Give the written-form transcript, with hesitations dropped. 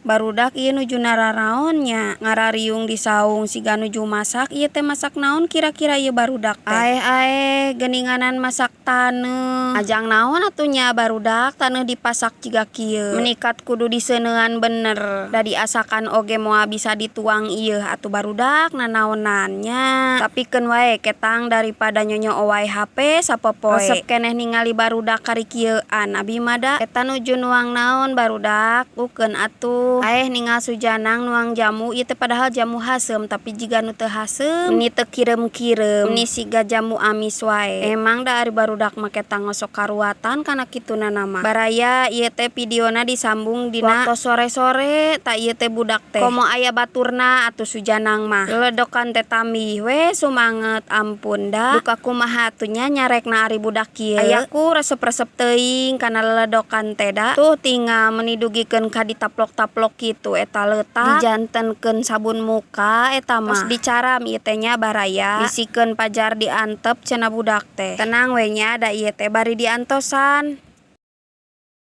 Barudak ieu nuju nararaon nya, ngarariung di saung siga nuju masak ieu teh. Masak naon kira-kira ieu barudak teh? Aeh aeh, geuninganan masak taneuh. Ajang naon atuh nya, barudak, taneuh dipasak jiga kieu? Menikat kudu diseuneuan bener, da diasakan oge moal bisa dituang ieu atuh, barudak, nanaonan nya. Tapi keun wae ketang, daripada nyonyoo wae HP sapopoe. Resep keneh ningali barudak karikieuan abi mah da. Eta nuju nuang naon, barudak? Ukeun atuh. Aeh, ningal Sujanang nuang jamu ieu teh, padahal jamu haseum, tapi jiga nu teu haseum, meni teu kireum-kireum, meni siga jamu amis wae. Emang da ari barudak mah ketang osok karuatan kana kitunana mah. Baraya, ieu teh videona disambung dina waktos sore-sore. Tah, ieu teh budak teh komo aya baturna atuh Sujanang mah, leledokan teh tambih we sumanget. Ampun da, duka kumaha atuh nya nyarekna ari budak kieu. Ayaku resep-resep teuing kana leledokan teh da. Tuh, tinggal meni dugikeun ka ditaplok-taplok kitu eta leutak, dijantenkeun sabun muka eta mah. Tos dicaram ieu teh nya, baraya. "Bisikeun pajar diantep," cenah budak teh. Tenang we nya, da ieu teh bari diantosan.